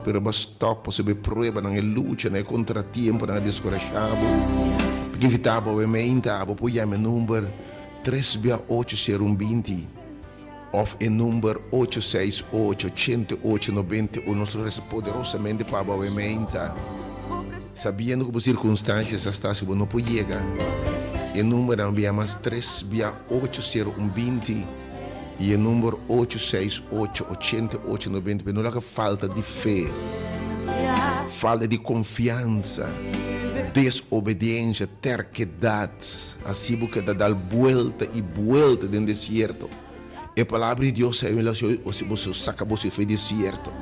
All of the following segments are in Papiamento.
Pero bo a stòp pasobra e pruebanan, e luchanan, e kontratiemponan a deskurashá bo. Mi ke invitá bo awe meinta, bo por yama e number tres bia ocho sero un binti òf e number ocho seis ocho ochenta i ocho nobenta i un. Nos lo resa poderosamente pa bo awe meinta, sabiendo ku bo sirkunstansha sa sta si bo no por yega. E numbernan bia mas tres bia ocho sero un binti. I e number ocho seis ocho ochenta i ocho nobenta i no laga falta di fe, falta di konfiansa, desobediensia, terkedat, hasi bo keda dal buelta i buelta den desierto. E palabra di Dios a mi si boso saka boso fe desierto.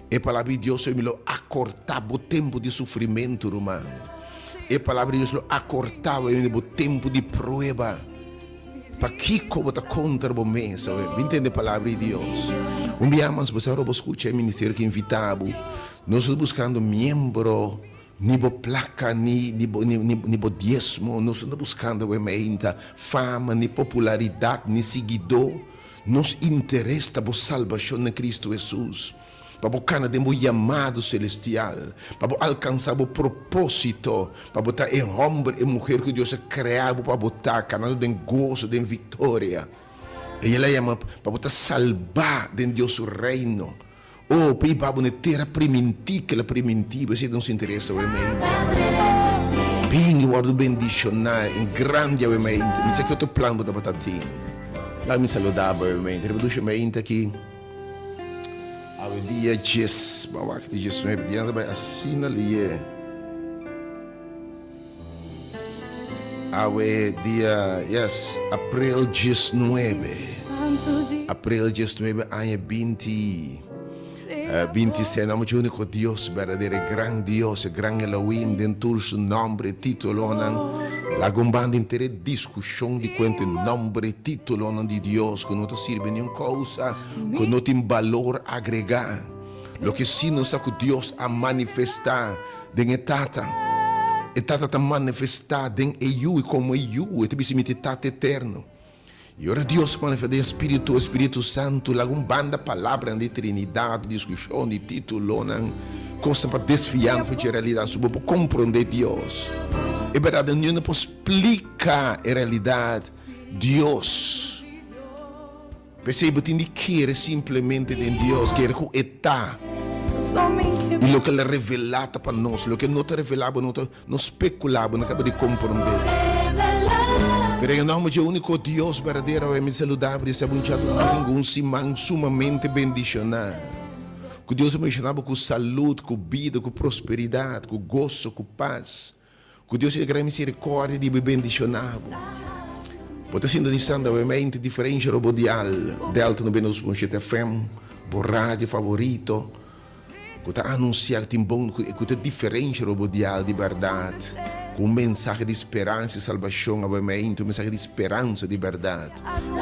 E palabra di Dios a mi lo akorta bo tempu di sufrimentu, ruman. E palabra di Dios lo akorta bo tempu di prueba. Pakiko bo ta kontra bo mes awe? Bin tende palabra di Dios. Un bia mas bo sa ora bo skucha e ministerio ke invita bo, nos no ta buskando miembro, ni bo plaka, ni ni bo ni bo diesmo, nos no ta buskando awe meinta fama, ni popularidat, ni siguidó. Nos interes ta bo salbashon na Kristu Hesus. Pa bo kana den bo yamado selestial, pa bo alkansá bo propósito, pa bo ta e hòmber, e muher ku Dios a krea bo pa bo ta, kanando den goso, den viktoria. I el a yama pa bo ta salbá den Dios su Reino. O, pa hiba bo na e tera primintí ku el a primintí bo. Esei ta nos interes awe mainta. Bin i wòrdu bendishoná en grandi awe mainta. Mi sa ki otro plan bo tabata tin. Laga mi saludá bo awe mainta. Riba dushi mainta aki. Awe dia djes, bo a wak di diesnuebe, dia nan ta bai asina lié. Awe dia, yes, april diesnuebe, april diesnuebe aña binti, binti seis, nan mucha unico Dios berdadero, e gran Dios, e gran Elohim, den tur su nomber y titulonan, laga un banda henter e discusion di cuenta e nomber y titulonan di Dios cu no ta sirbi niun causa, cu no tin balor agregá. Loke sí nos sa cu Dios a manifestá den e Tata. E Tata ta manifestá den e Yu y como e Yu e ta bisa mi ta e Tata eterno. I ora Dios manifestá den Spiritu, e Spiritu Santu laga un banda palabranan di Trinidat, diskushon di titulonan, kosnan pa desviá for dje realidat, so bo por komprondé Dios. E bèrdat niun no por splika e realidat Dios. P'esei bo tin di kere simplemente den Dios, kere ku E ta. I loke El a revelá ta pa nos, loke El no ta revelá bo no ta no spekulá, bo no kaba di komprondé. Pero en e nòmber dje úniko Dios berdadero awe mi saludá bo di sa buncha dumingu, un siman sumamente bendishoná. Ku Dios a bendishoná bo ku salud, ku bida, ku prosperidat, ku goso, ku pas. Ku Dios e gran misericordia di bo e bendiciona bo. Bo ta sintonisando awemente Diferencia Robo Dial, Delta 92.7 FM, bo radio favorito, ku ta anuncia ku tin bon, ku ta diferencia robo dial di berdad, ku un mensahe di speransa i salbacion awemente, un mensahe di speransa di berdad,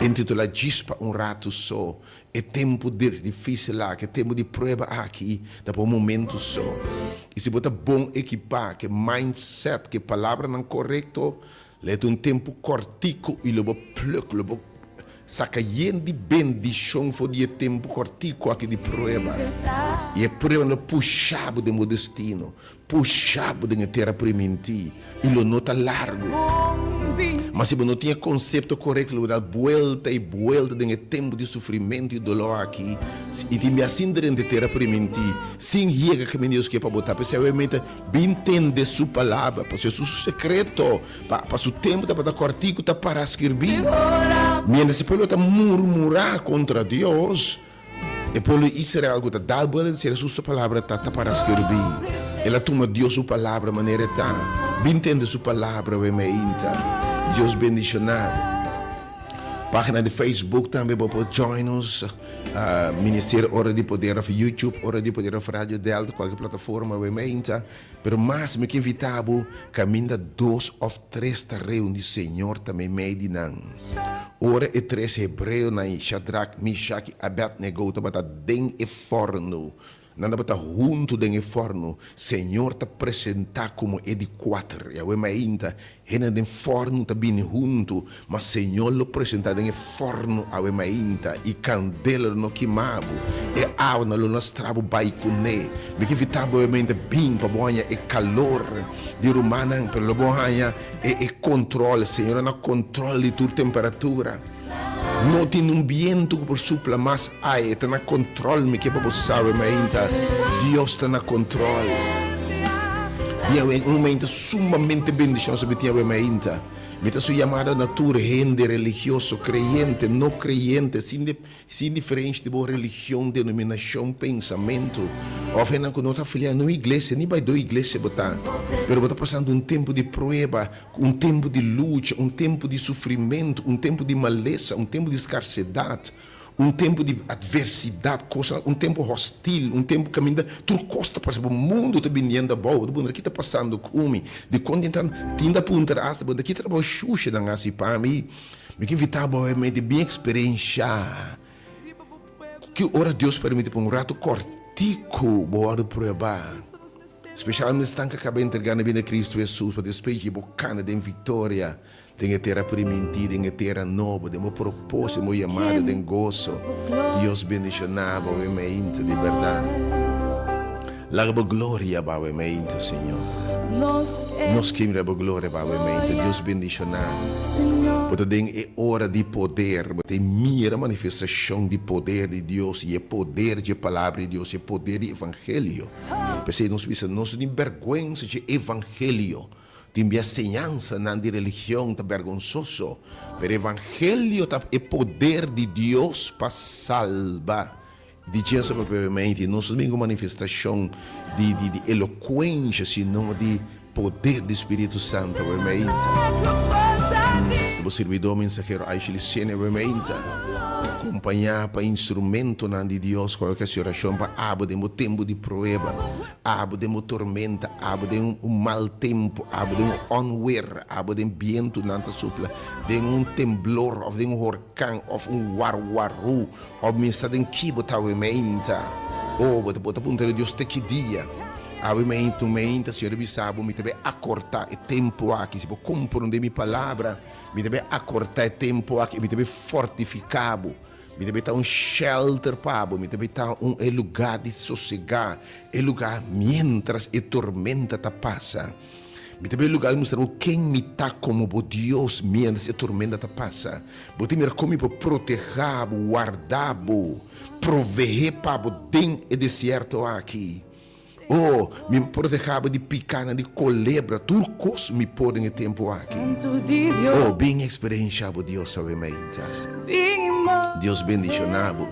intitula Djis pa un Ratu So. E tempu difísil aki, e tempu di prueba aki ta pa un momentu so. I si bo ta bon ekipá ku e mindset, ku e palabranan korekto, lo e ta un tempu kòrtiku i lo bo pluk, lo bo saka yen di bendishon for di e tempu kòrtiku aki di prueba. I e prueba lo pusha bo den bo destino. Pusha bo den e tera primintí, i lo no ta largu. Ma si bo no tin e konsepto korekto, lo bo dal buelta i buelta den e tempu di sufrimentu i doló aki, i tin bia sin drenta e tera primintí, sin yega kaminda Dios ke pa bo ta. P'esei awe meta bin tende Su palabra, pasobra Su sekreto pa Su tempu tabata kòrtiku ta pará skirbí. Miéntras e pueblo ta murmurá kontra Dios, E pueblo di Israel ku ta dal buela di sera su palabra ta ta para skirbi. El a tuma Dios su palabra manera e ta. Bin tende su palabra we meinta. Dios bendiciona bo. Pagina di Facebook tambe bo por join nos. Ministerio Ora di Poder of YouTube Ora di Poder of Radio Delta cualkier plataforma we meinta. Pero mas mi ke invita bo caminda dos of tres ta reuni Señor ta meimei di nan. Ora e tres hebreonan, Shadrak, Mishak i Abednego tabata den e fòrnu, nan tabata huntu den e fòrnu, Señor ta presentá komo e di kuater. Yahweh mainta, hendenan den fòrnu ta bini huntu, ma Señor lo presentá den e fòrnu awe mainta, i kandela lo no kima bo. E. Awanan lo lastra bo bai kuné. Mi ke invitá bo obviamente bin pa bo haña e kalor di rumannan, pero lo bo haña e e kontrol. Señor a na kontrol di tur temperatura. No tin un bientu ku por supla mas ai. E ta na kontrol. Mi ke pa bo sabe mainta, Dios ta na kontrol. Bien, un momento sumamente bendishon sa mi tin awe mainta. Mi ta su yamada na tur hende religioso, kreyente, no kreyente, sin sin diferensha di bo religion, denominashon, pensamentu, òf hendenan ku no ta afiliá na un iglesia, ni bai do iglesia bo ta, pero bo ta pasando un tempu di prueba, un tempu di lucha, un tempu di sufrimentu, un tempu di malesa, un tempu di skarsedat, Un tempu di atversidat, kosnan, un tempu hostil, un tempu kaminda tur kos ta pasa, bo mundu ta biniendo abou, bo ta puntra ki ta pasando ku mi, dikon tin tan, tin ta puntra asta bo, ki trabou shusha nan hasi pa mi? Mi ke invitá bo obviamente bin eksperenshá ki ora Dios permiti pa un ratu kòrtiku bo wòrdu pruebá, speshalmente esnan ku a kaba entregá nan bida na Kristu Hesus, pa despues bo kana den viktoria. Den e tera primintí, den e tera nobo, den bo propósito, den bo yamada, den goso. Dios bendishoná bo awe meinta, di bèrdat. Laga bo gloria ba awe meinta, Señor. Nos ke mira bo gloria ba awe meinta. Dios bendishoná bo. Bo ta den e ora di poder. Bo ta mira manifestashon di poder di Dios i e poder dje Palabra di Dios, e poder di evangelio. P'esei nos bisa, nos no tin bèrgwensa dje evangelio. Tin bia señansanan di religion ta bergonsoso, pero evangelio ta e poder di Dios pa salba. Di dje propiamente no ta bin ku manifestashon di di elokuensha, sino di poder di Spiritu Santo obviamente. Bo sirbidó mensahero Aisha Licenia obviamente, kompañá pa instrumentonan di Dios ku a hasi orashon pa abo den bo tempu di prueba. Abo den bo tormenta, abo den un mal tempu, abo den un onwer, abo den bientunan ta supla, den un temblor òf den un horkan òf un warwarú òf mi sa den ki bo ta awe meinta. O, bo ta bo ta puntra Dios te ki dia? Awe meinta, un meinta, Señor a bisa bo, mi ta bai akortá e tempu aki. Si bo komprondé mi palabra, mi ta bai akortá e tempu aki i mi ta bai fortifiká bo. Mi ta bita un shelter pa bo, mi ta bita un e lugar di sosegá, e lugar mientras e tormenta ta pasa. Mi ta bita e lugar di mustra bo ken mi ta komo bo Dios mientras e tormenta ta pasa. Bo ta mira kon mi por protehá bo, warda bo, proveé pa bo den e desierto aki. Oh, mi por protehá bo di pikánan di kolebra, tur kos mi por den e tempu aki. Oh, bin eksperenshá bo Dios awe mainta. Dios bendishoná bo.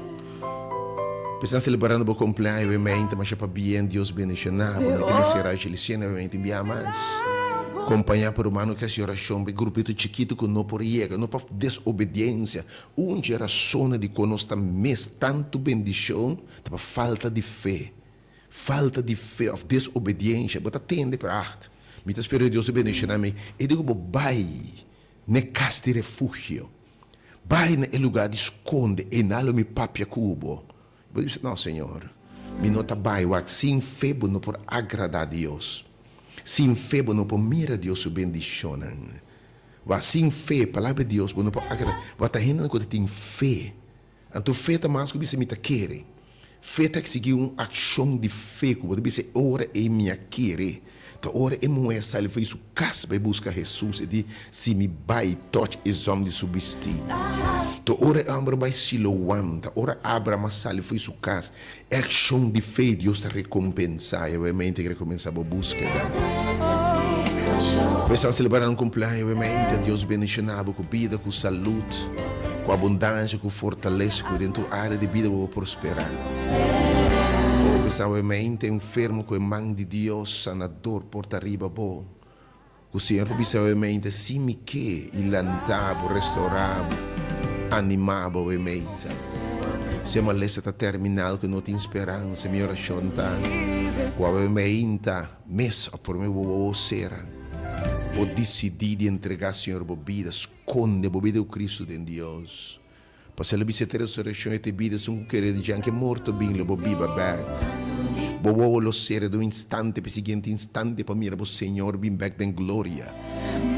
P'esnan selebrando bo kumpleaño awe mainta, masha pabien, Dios bendishoná bo. Mi ta mester Rachel i Siena awe mainta un bia mas. Kompañá pa rumannan ku hasi orashon pa e grupito chikitu ku no por yega, no pa desobediensia. Un dje rasonnan dikon nos ta mis tantu bendishon ta pa falta di fe. Falta di fe of desobediensha, bo ta tende pero acht, mi ta spera Dios ta bendiciona mi, e di ku bo bai n'e kas di refugio, bai na e lugar di skonde, einan lo mi papia ku bo. Bo ta bisa, no Señor, mi no ta bai, wak, sin fe bo no por agrada Dios, sin fe bo no por mira Dios su bendicionnan, wak, sin fe, palabra di Dios, bo no por agrada, wak, ta hendenan ku ta tin fe. Anto fe ta mas ku bisa mi ta kere. Fe ta eksigí un akshon di fe ku bo ta bisa e ora ei mi a kere. Ta ora e muhé a sali for di su kas bai buska Hesus e di, Si mi bai tòch e zòm di su bistí. Ta ora e hòmber bai Siloam, ta ora Abraham a sali for di su kas. E akshon di fe Dios ta rekompensá i obviamente ke rekompensá bo búskeda. Bo esnan selebrando un kumpleaño obviamente Dios bendishoná bo ku bida, ku salud, ku abundansia, ku fortalesa, ku den tur área di bida bo por prosperá. Bo esnan obviamente enfermo ku e man di Dios sanador por ta riba bo. Ku Señor por bisa obviamente si mi ke i lanta bo, restaura bo, anima bo obviamente. Si e malesa ta terminal ku no tin speransa, mi orashon ta ku obviamente mes of prome bo wowo sera, bo disidi di entrega Señor bo bida, skonde bo bida ku Cristo den Dios. Pasobra lo bisa te resureccion e te bida esun cu kere di anke morto bin lo bo biba bek. Bo wowo lo cera di un instante pa e siguiente instante pa mira bo Señor bin bek den gloria.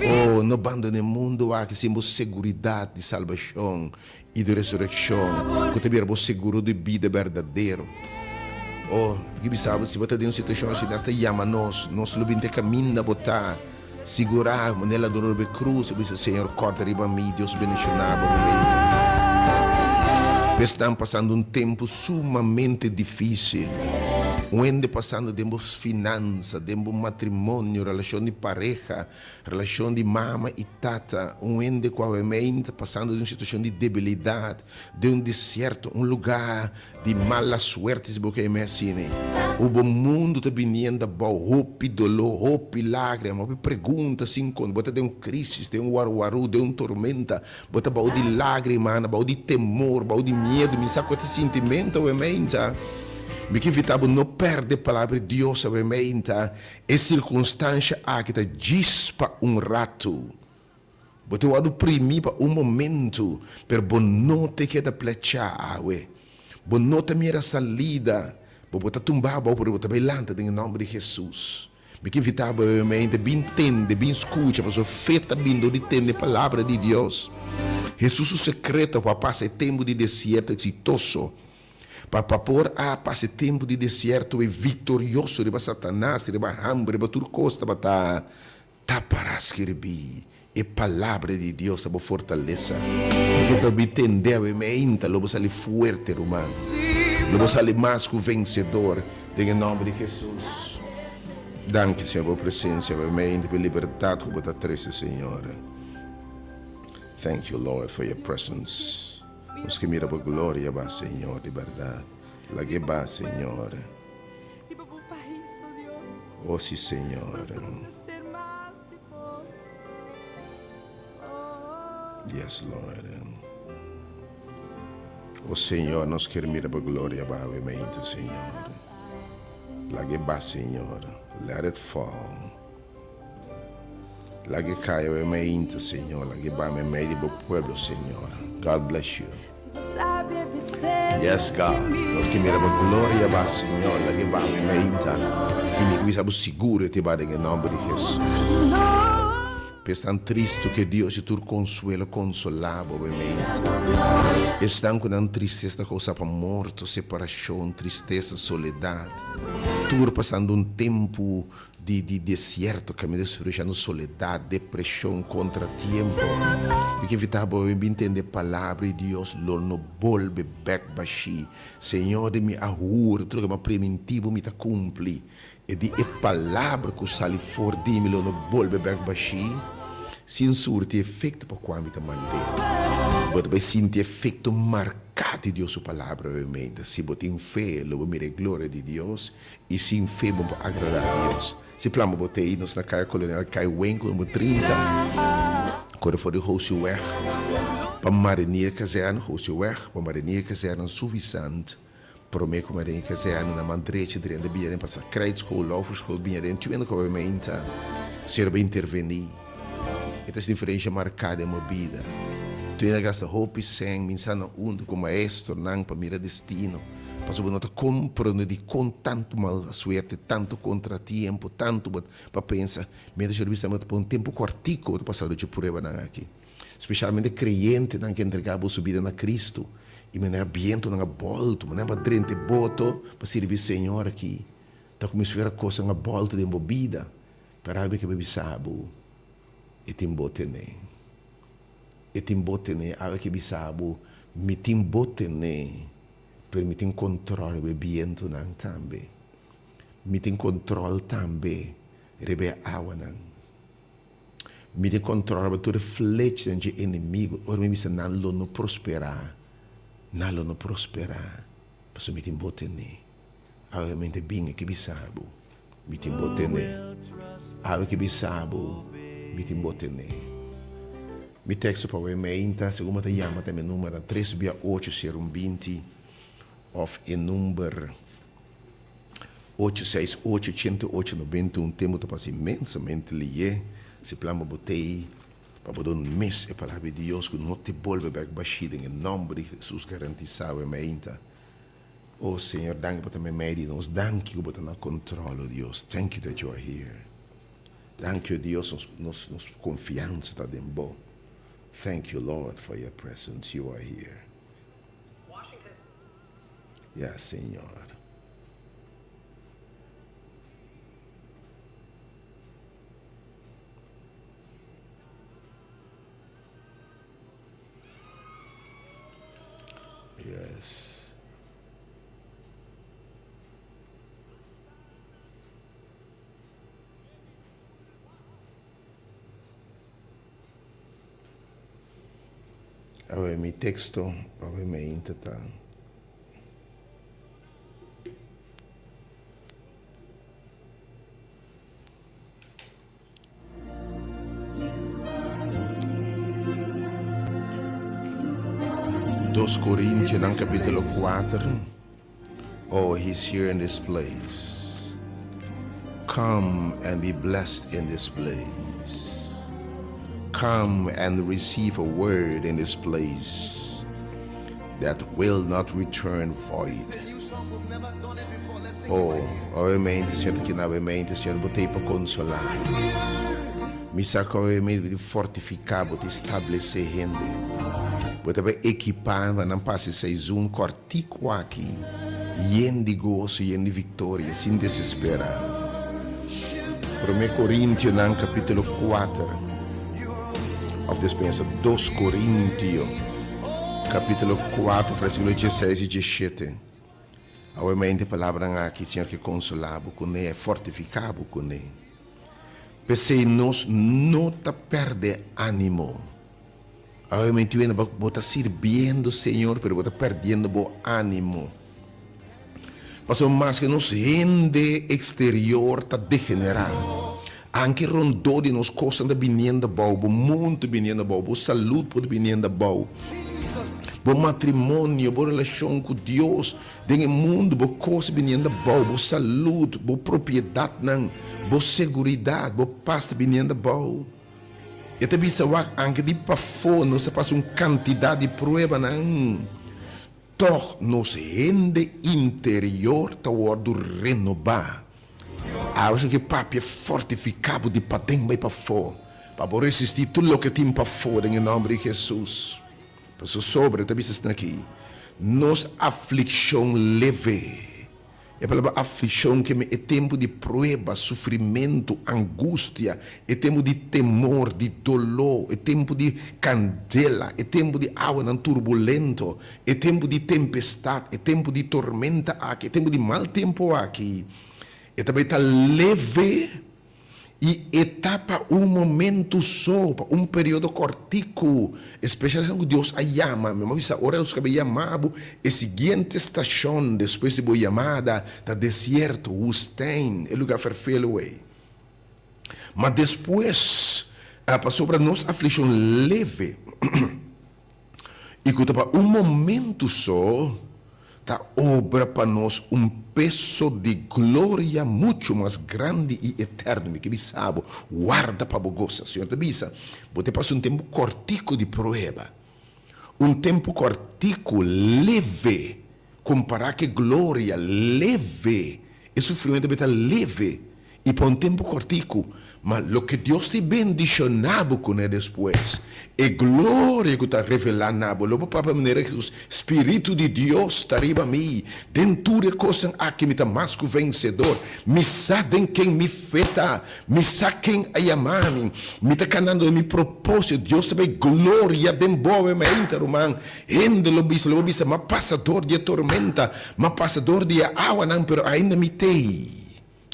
Oh, no bandoná e mundu aki sin bo seguridat di salbashon i di resurekshon ku ta bira bo seguro di bida berdadero. Oh, mi ke bisa bo, si bo ta den un situashon asina, ta yama nos, nos lo bin te kaminda bo ta. Sigurá, manera el a duna riba e krus, el bisa, Señor, kòrda riba mi, Dios bendishoná bo, mi mente. Esnan pasando un tempu sumamente difísil. Un hende pasando den bo finansa, den bo matrimonio, relashon di pareha, relashon di mama i tata. Un hende ku awe ta pasando den un situashon di debilidat, den un desierto, un lugá Di mala suerte si bo ke eme asina. U bo mundu ta biniendo abou, hopi doló, hopi lágrima, hopi pregunta sin kon. Bo ta den un crisis, den un waruwaru, den un tormenta. Bo ta bou di lágrimanan, bou di temor, bou di miedu. Mi sa ku e ta sintimento awe meinta. Mi ke invitá bo no pèrdè palabra di Dios awe meinta. E sirkunstansha aki ta djis pa un ratu. Bo ta wòrdu primí pa un momentu, pero bo no ta keda plechá awe. Bo no ta mira salida. Bo bo ta tumbá abou, pero bo ta bai lanta den e nòmber di Hesus. Mi ke invitá bo awe bin tende, bin skucha, pasobra fe ta bin dor di tende e Palabra di Dios. Hesus su sekreto pa pasa e tempu di desierto eksitoso, pa pa por a pasa e tempu di desierto e viktorioso riba Satanas, riba hamber, riba tur kos tabata Ta para skirbi e Palabra di Dios ta bo fortalesa. Ke ta bi tende awe meinta lo bo sali fuerte ruman. Lo bo sali mas ku vensedor den e nomber di Jesus. Danki Señor pa bo presencia awe meinta pa e libertad ku bo ta trese Señor. Thank you Lord for your presence. Nos ke mira bo gloria ba Señor di berdad. Lag'e ba Señor. Oh si Señor. Yes Lord. Oh Señor, nos kier mira bo gloria bawe mente, Señor. Lag'e ba, Señor. Let it fall. Lag'e kai awe mente, Señor. Lag'e ba meimei di bo pueblo, Señor. God bless you. Yes God, nos ke mira bo gloria ba Señor, lag'e ba mi meinta y mi bisa bo sigur e te ba den e nomber di Jesus. P'esnan tristu ke Dios di tur consuelo consola bo be meinta. Esnan ku nan tristesa ta causa pa morto, separacion, tristesa, soledad, tur pasando un tempu Di di desierto kaminda experienciando soledad, depresion, contratiempo. Mi ke invita bo bin bin tende palabra di Dios lo no bolbe bek bashi. Señor di mi a hura tur loke mi a priminti bo mi ta cumpli. E di e palabra cu sali for di mi lo no bolbe bek bashi sin surti efecto pa cua mi ta mand'e. Bo ta bay sinti efecto marca di Dios su palabra obviamente. Si bo tin fe lo bo mira e gloria di Dios I sin fe bo por agradá Dios. Si plan bo bo ta ei, nos na Kaya Kolonel Kai Winkel number 30, kore for di Hosiweg pa Marinierkazerne, Hosiweg pa Marinierkazerne Suffisant, promé ku Marinierkazerne na man drechi drenta biña den pasa Krijtschool, Lauferschool biña den tuende ku bai meinta, Señor a intervení. E ta diferensha marká den bo bida. Tuende a gasta hopi sèn, minsa na unda ku maestronan pa mira destino. Pasobra bo no ta komprende dikon tantu mal suerte, tantu kontratiempo, tantu bo pa pensa. Mientras yo bisa bo ta pa un tempu kòrtiku bo ta pasa dor dje pruebanan aki. Spesialmente kreyentenan ke entregá boso bida na Kristu i manera bientunan a bòltu, manera bo a drenta e boto pa sirbi Señor aki, ta komo si fuera kosnan a bòltu den bo bida. Pero awe ke bo bisa bo, e tin bo tene. E tin bo tene. Awe ke bisa bo, mi tin bo tene. Pero mi tin control riba e bientunan tambe. Mi tin control tambe riba e awanan. Mi tin control riba tur e flechnan dje enemigo. Ora mi bisa nan lo no prosperá, nan lo no prosperá, pasobra mi tin bo tene. Awe mi ta bin aki bisa bo, mi tin bo tene. Awe ki bisa bo, mi tin bo tene. Mi teksto pa awe meinta, segun bo ta yama ta mi numbernan tres bia ocho sero un binti of e number ocho seis ocho ochenta i ocho nobenta i un. Tempu ta pasa inmensamente liye. Si plan bo bo tei pa bo duna mes e palabra di Dios ku no te bolbe bek bashí den e nomber di Jesus garantisa awe meinta. Oh Señor, danki pa ta meimei di nos. Danki ku bo ta na control, oh Dios. Thank you that you are here. Danki o Dios nos nos nos konfiansa ta den bo. Thank you Lord for your presence you are here. Ya Señor. Yes. Awe mi teksto awe meinta ta. Dos Korintionan kapítulo kuater. Oh, he's here in this place. Come and be blessed in this place. Come and receive a word in this place that will not return void. Oh, obviamente, Señor, ki obviamente, Señor, bo ta pa konsolá. Mi sa ku obviamente bo fortifiká, bo establesé hende. Bo ta ekipá pa nan pasa e seizoen kòrtiku aki, yen di goso, yen di viktoria, sin desesperá. Promé Korintionan kapítulo 4, òf despensa, 2 Korintio kapítulo 4, versíkulo 16 i 17. Awe palabranan aki, Señor ke konsolá bo kuné, fortifiká bo kuné. P'esei nos no ta pèrdè ánimo. Awe bo ta sirbiendo Señor, pero bo ta pèrdiendo bo ánimo. Pasobra maske nos hende eksterior ta degenerá, anke rondó di nos kosnan ta biniendo abou, bo mundu ta biniendo abou, bo salud por ta biniendo abou, bo matrimonio, bo relashon ku Dios den e mundu, bo kos ta biniendo abou, bo salud, bo propiedatnan, bo seguridat, bo pas ta biniendo abou. E ta bisa wak anke di pafó nos ta pasa un kantidat di pruebanan. Tòg nos hende interior ta wòrdu renobá. Awe su ke papia fortifiká bo di paden bai pafó, pa bo resistí tur loke tin pafó den e nòmber di Hesus. Pasobra sobre ta bisa esaki, Nos aflikshon leve. E palabra aflikshon ke men e tempu di prueba, sufrimentu, angustia, e tempu di temor, di doló, e tempu di kandela, e tempu di awanan turbulento, e tempu di tempestat, e tempu di tormenta aki, e tempu di mal tempu aki, e ta bai ta leve. I e ta pa un momentu so, pa un periodo kòrtiku, espesial esnan ku Dios a yama. Mi a bisa, ora Dios kaba yama bo, e siguiente stashon despues di bo yamada ta desierto, wustèin, e lugá ferfelu ei. Ma despues, pasobra nos aflikshon leve, i ku ta pa un momentu so, ta obra pa nos un peso di gloria muchu mas grandi i eterno. Mi ke bisa bo, warda pa bo gosa. Señor ta bisa, bo ta pasa un tempu kòrtiku di prueba, un tempu kòrtiku, leve, kompará ku e gloria, leve, e sufrimentu ta leve i pa un tempu kòrtiku, ma loke Dios ta bendishoná bo kuné despues, e gloria ku ta revelá na bo, lo bo papia manera Hesus, Spiritu di Dios ta riba mi, den tur e kosnan aki mi ta mas ku vensedor, mi sa den ken mi fe ta, mi sa ken a yama mi, mi ta kanando den mi propósito, Dios ta bai gloria den bo awe mainta, ruman, hende lo bisa, lo bo bisa, m'a pasa dor di e tormenta, m'a pasa dor di e awanan, pero ainda mi t'ei.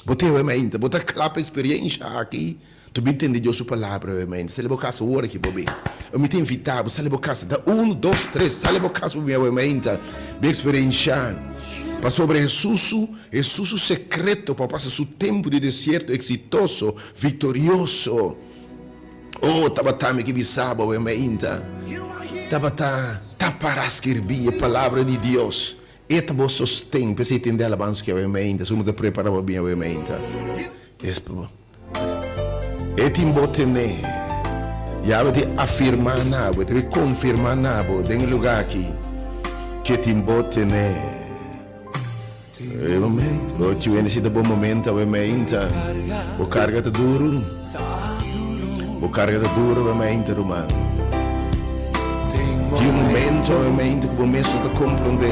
Bo tin awe mainta, bo ta kla pa experiencia aki? Tu bin tende Dios su palabra awe mainta. Sali bo casa ora ki bo bin. Mi ta invita bo, sali bo casa. Da un, dos, tres, sali bo casa bo bin awe mainta. Bin experiencia. Pasobra Jesus su, Jesus su secreto pa pasa su tempo di desierto exitoso, victorioso. Oh, tabata mi ki bisa bo awe mainta. Tabata ta para skirbi e palabra di Dios. E ta bo sosten, p'esei tin di alabansa ki awe mainta, su bo ta prepara bo bin awe mainta. Es pa bo. E tin bo tene. Yahweh ta afirma na bo, e ta bin konfirma na bo den e luga aki, ke tin bo tene. E momento. O tio ene si ta bon momento awe meinta. Bo carga ta duro. Bo carga ta duro awe meinta ruman. Tin un momento awe meinta ku bo mes no ta comprende.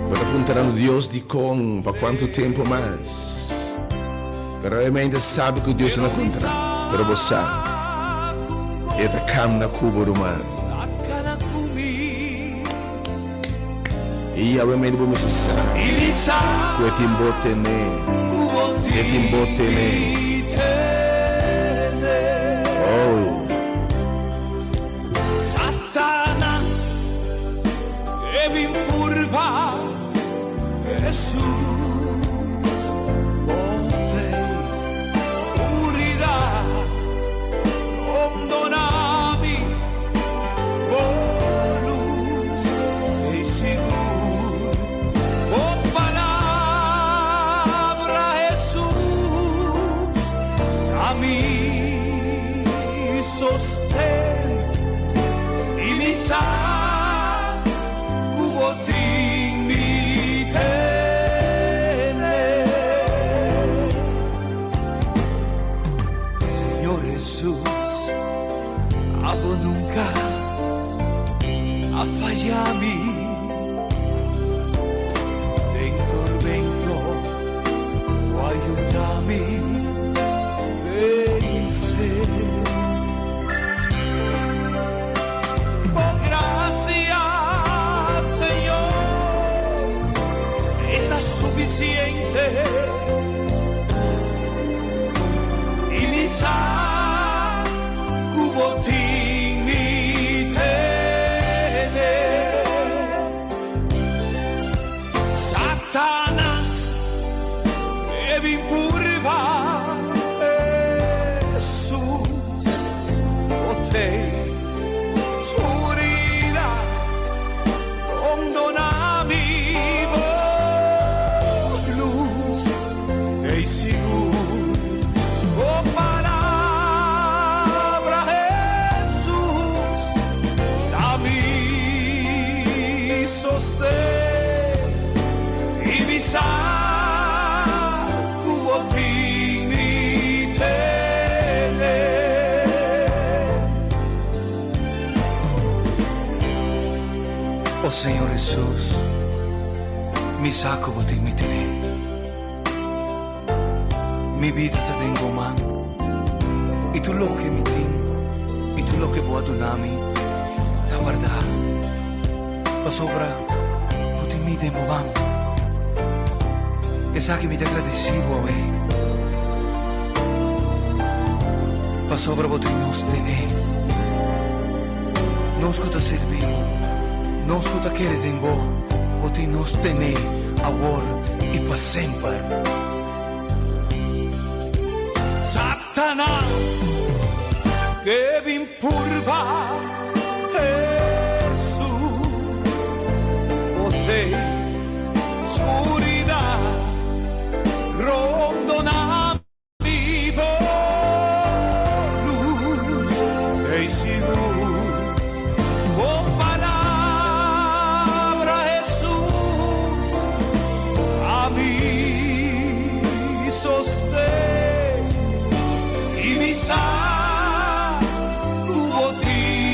Bo ta puntrando Dios dikon, pa cuanto tempo mas. Pero awe meinta sabi ku Dios no contra. Pero bo sa, e ta camna ku bo ruman. I awe meinta bo mester sa ku e tin bo tene. E tin bo tene. Oh. Señor Hesus, abo nunca a faya mi. Den tormento, bo a yuda mi vence. Bo gracia, Señor, ta suficiente. I mi sa ku bo tin mi tene. Satanas ke bin purba Hesus, bo t'ei skuridat rondona mi bo lus t'ei sigur bo palabra Hesus ta mi sosten i mi sa ku bo tin mi tene. O Señor Hesus, mi sa ku bo tin mi tene. Mi bida ta den bo man. I tur loke mi tin, i tur loke bo a duna mi, ta wardá. Pasobra bo tin mi den bo man. Esaki mi ta gradisí bo awe. Pasobra bo tin nos tene. Nos ku ta sirbi bo, nos ku ta kere den bo, bo tin nos tene awor i pa semper. Satanas ke bin purba Hesus, bo t'ei skuridat rondona mi bo lus t'ei sigur bo palabra Hesus ta mi sosten i mi sa ku bo tin.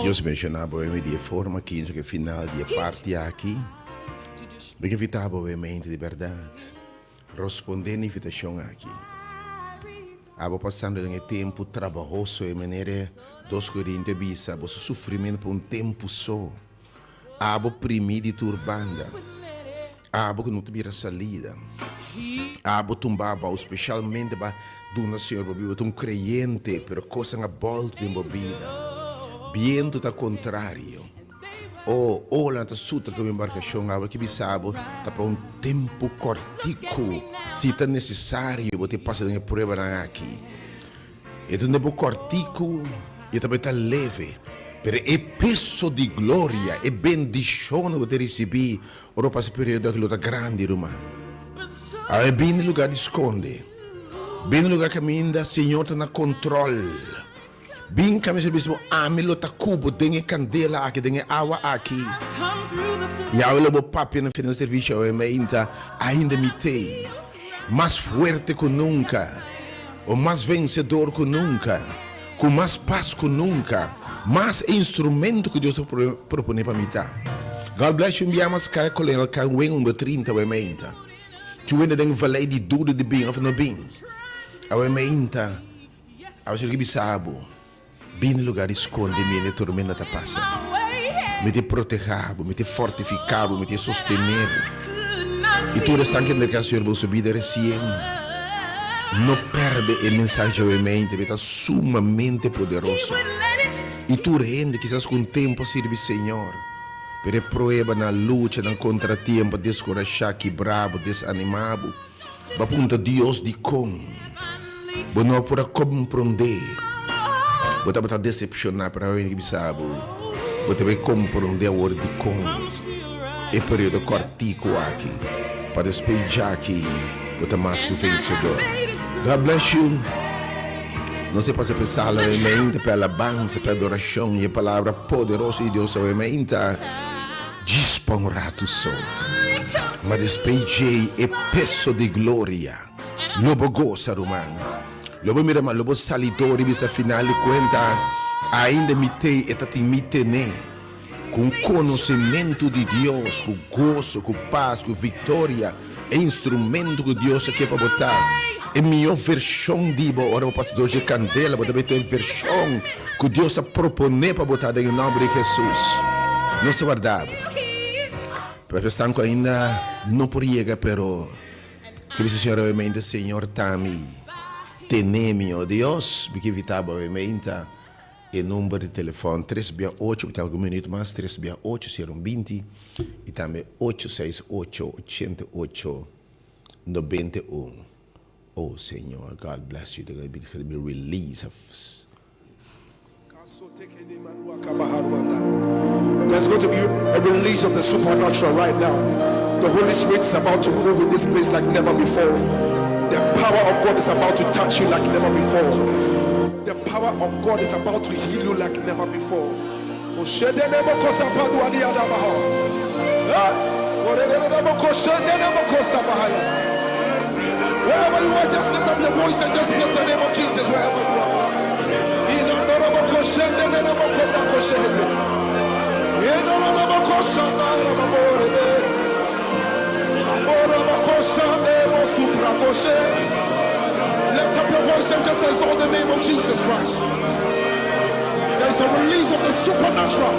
Dios bendiciona bo e di e forma aki, so ke final di e parti aki. Mi ke invita bo e mente di berdad. Responde na invitacion aki. Abo pasando den e tempo trabahoso e manera 2 Corinto bisa, boso sufrimento pa un tempo so. Abo primi di tur banda. Abo ku no ta bira salida. Abo tumba abou, spesialmente ba duna Señor bo bida. Bo ta un kreyente, pero kosnan a bòltu den bo bida. Bientu ta kontrario. O olanan ta suta ku bo embarkashon. Abo ke bisa bo ta pa un tempu kòrtiku. Si ta nesesario bo ta pasa den e pruebanan aki. E ta un tempu kòrtiku i e ta bai ta leve, pero e peso di gloria, e bendishon ku bo ta risibí ora bo pasa e periodo aki lo ta grandi, ruman. Awe bin na e lugá di skonde, bin na e lugá kaminda Señor ta na kontròl. Bin kaminda Señor bisa bo, Ami lo ta ku bo den e kandela aki, den e awa aki. I awe lo bo papia na final servisio awe mainta, Ainda mi t'ei. Mas fuerte ku nunka, o mas vensedor ku nunka, ku mas pas ku nunka, mas e instrumento ku Dios ta proponé pa mi ta. God bless you un bia mas kaya Colonel Kan wen un bo 30 awe meinta. Cu wende den valei di duda di bin of no bin. Awe meinta, awe ser ki bisa bo. Bini lugar di skonde mi ene tormenta ta pasa. Mi te proteha bo, mi te fortifica bo, mi te sostene bo. I tur esnan ke entrega Señor boso bida resien, no perde e mensahe djawe mente, mi ta sumamente poderoso. I tur hende kisas ku un tempu a sirbi Señor, pero e pruebanan, luchanan, kontratiempo a deskurashá, kibrá bo, desanimá bo. Bo a puntra Dios dikon bo no por a komprondé. Bo tabata desepshoná, pero awe mi bisa bo, bo ta bai komprondé awor dikon e periodo kòrtiku aki, pa despues djaki bo ta mas ku vensedor. God bless you. Nos a pasa p'e sala awe mainta p'e alabansa, p'e adorashon i e palabra poderoso di Dios awe mainta. Djis pa un ratu so. Ma despues djei e peso di gloria, lo bo gosa, ruman. Lo bo mira ma lo bo sali dor i bisa final di kuenta, ainda mi tei e ta tin mi tené. Ku un konosementu di Dios, ku goso, ku pas, ku viktoria, e instrumento ku Dios a ke pa bo ta. E mihó vershon di bo ora bo pasa dor dje kandela, bo ta bay ta e vershon ku Dios a proponé pa bo ta den e nòmber di Hesus. Nos ta warda bo. Pa esnan ku ainda no por yega pero ke bisa Señor awe Señor ta mi, tene mi, o Dios, mi ke invita bo awe meinta. E number di telefòn tres bia ocho, mi ta algun minuut mas, tres bia ocho sero un binti i tambe ocho seis ocho ochenta i ocho nobenta i un. Oh Señor, God bless you, ta gonna be release of. There's going to be a release of the supernatural right now. The Holy Spirit is about to move in this place like never before. The power of God is about to touch you like never before. The power of God is about to heal you like never before. Wherever you are, just lift up your voice and just bless the name of Jesus wherever you are. Lift up your voice and just exalt the name of Jesus Christ. There is a release of the supernatural.